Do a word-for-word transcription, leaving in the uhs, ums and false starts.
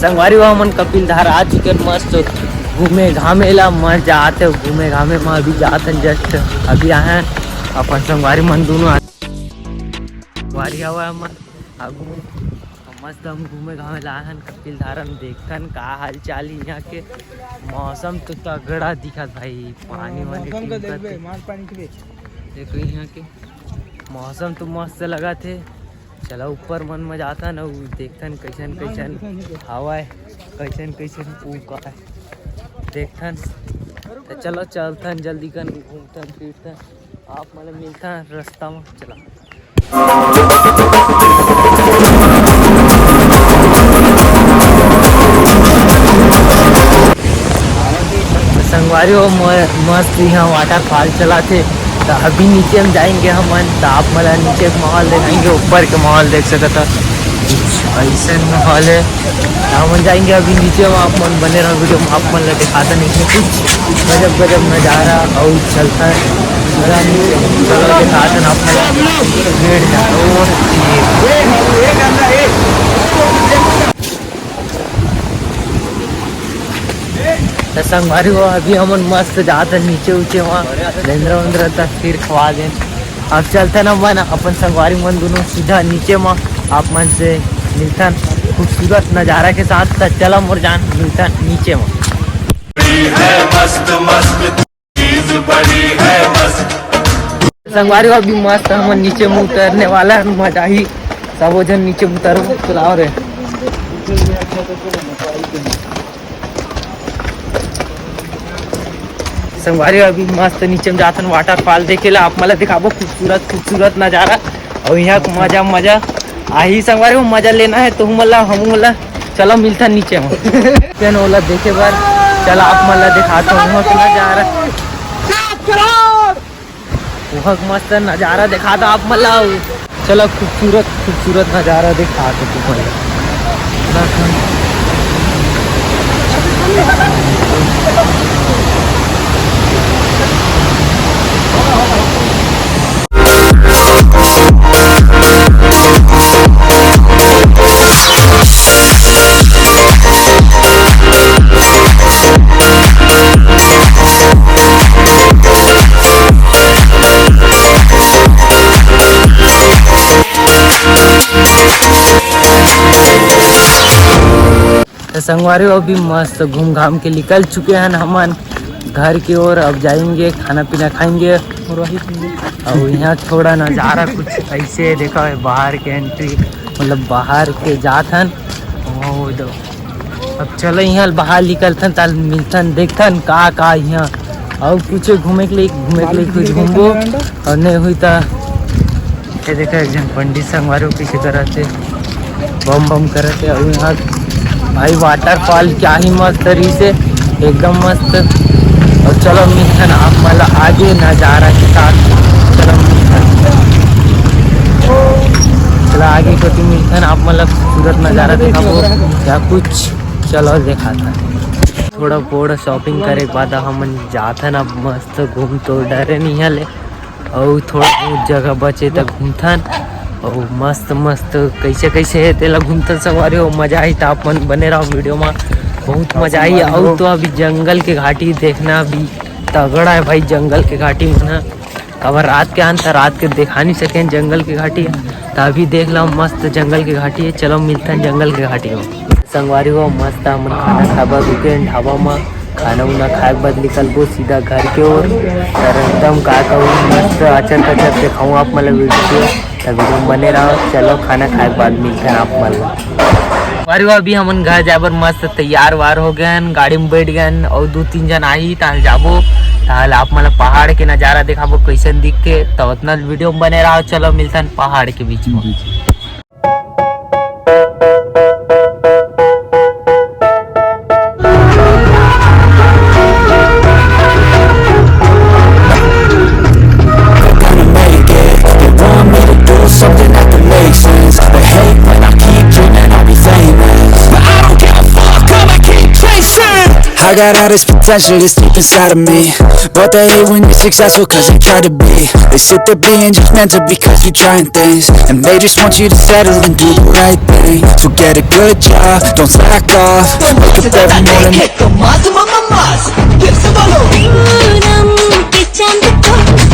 संगवारी हो, हमन कपिल धार आ चुके हैं, मस्त घूमे घामे ला, मजा आते घूमे घामे में। अभी जात हन, just अभी आए हैं अपन संगवारी मन दोनों। संगवारी हवा हमन आगू में मस्त हम घूमे घामे ला आए हन कपिल धार में। देखथन का हाल चाल हे यहाँ के। मौसम तो तगड़ा दिखत भाई, पानी वानी मौसम का टिमकत देखबे, हे। मार पानी के। देखो यहाँ के मौसम तो मस्त लगत हे। चला ऊपर मन में जाथन अउ देखथन कैसन कैसन हवा हे, कैसन कैसन ऊपर देखथन। तो चलो चलथन जल्दी कन, घूमथन फिरथन, आप मन ला मिलथन रास्ता में। चला। संगवारी हो, म-, मस्त यहाँ waterfall चलत हे। तो अभी नीचे में जाएंगे हमन, तो आप मन ला नीचे के माहौल दिखाएंगे, ऊपर के माहौल देख सकत ह, कुछ ऐसन माहौल हे। तो हमन जाएंगे अभी नीचे में, आप मन बने रहो video में, आप मन ला दिखाता नहीं कुछ गजब गजब नजारा अउ चलता है। चलो दिखाता ना आप मन ला। तो संगवारी हो, अभी हमन मस्त जात हन नीचे उचे, वहाँ बेंदरा उंदरा तक फिर खवा देन। अब चलथन हमन अपन संगवारी मन दोनों सीधा नीचे म, आप मन से मिलथन खूबसूरत नजारा के साथ। त चला मोर जान, मिलथन नीचे म। संगवारी हो, अभी मस्त हमन नीचे में उतरने वाला है, मजा ही। सबो झन नीचे में उतरो, चलाओ रे। संगवारी हो, अभी मस्त नीचे में जाथन waterfall देखे ला, आप मन ला दिखाबो खूबसूरत खूबसूरत नजारा। अउ यहाँ के मजा मजा आही संगवारी हो, मजा लेना है तो हमन ला, हमन ला चलो मिलथन नीचे में। तेन ओला देखे बर चला आप मन ला दिखाता हूँ वहाँ के नजारा। वहाँ के मस्त नजारा दिखाता आप मन ला। चला खूबसूरत खूबसूरत नजारा दिखाता तुमन ला। तो संगवारी हो, अभी मस्त घूम घाम के निकल चुके हन हमन घर के ओर। अब जाएंगे, खाना पीना खाएंगे। और यहाँ थोड़ा नज़ारा कुछ ऐसे देखा है, बाहर के entry, मतलब बाहर के जात हन। वो दो, अब चलो यहाँ बाहर निकलथन, ताल मिलथन, देखथन का का यहाँ अउ कुछ घूमे के लिए, घूमे के लिए कुछ घूमबो, अउ नहीं हुई तो ये देखो एक झन पंडित संगवारी हो पीछे करत हे, बम बम करत हे। अउ यहाँ भाई waterfall क्या ही मस्त तरी से, एकदम मस्त। अउ चलो मिलथन आप मन ला आगे नजारा के साथ। चलो मिलथन, चलो आगे कोती मिलथन आप मन ला खूबसूरत नजारा दिखाबो या कुछ। चलो दिखाता थोड़ा बहुत shopping करे के बाद हमन जाथन अब मस्त घूम तो डरे नहीं हले। अउ थोड़ा बहुत जगह बचे त घूमथन। अउ मस्त मस्त कैसे कैसे हे तेला घूमथन संगवारी हो, मजा आही। त आप मन बने रहो video में, बहुत मजा आही। अउ तो अभी जंगल के घाटी देखना भी तगड़ा है भाई, जंगल के घाटी में ना। अब रात के आन त रात के दिखा नहीं सके जंगल के घाटी, त अभी देख लो मस्त जंगल के घाटी है। चलो मिलथन जंगल के घाटी में। संगवारी हो, मस्त हमन खाना खाए बर रुके हन ढाबा म। खाना उना खाए के बाद निकलबो सीधा घर के ओर। तर एकदम का कहूँ, मस्त अचर कचर देखाऊँ आप मन ला video, त video में बने रहो। चलो खाना खाए के बाद मिलथन आप मन ला। संगवारी हो, अभी हमन घर जाए बर मस्त तैयार वार हो गए हन, गाड़ी में बैठ गए हन, अउ दू तीन जन आही, ताल जाबो, ताल आप मन ला पहाड़ के नजारा देखाबो कैसन दिखथे। त उतना video में बने रहो। चलो मिलथन पहाड़ के बीच में। Gonna make it. They want me to do something that can make sense. They hate when I keep dreaming I'll be famous, but I don't give a fuck, I'ma keep chasing. I Got all this potential that's deep inside of me, but they hate when you're successful cause they try to be. They sit there being judgmental because you're trying things, and they just want you to settle and do the right thing. So get a good job, don't slack off, wake up every morning. Hit the mass, mama mass. Give some follow. पूनम के चांद को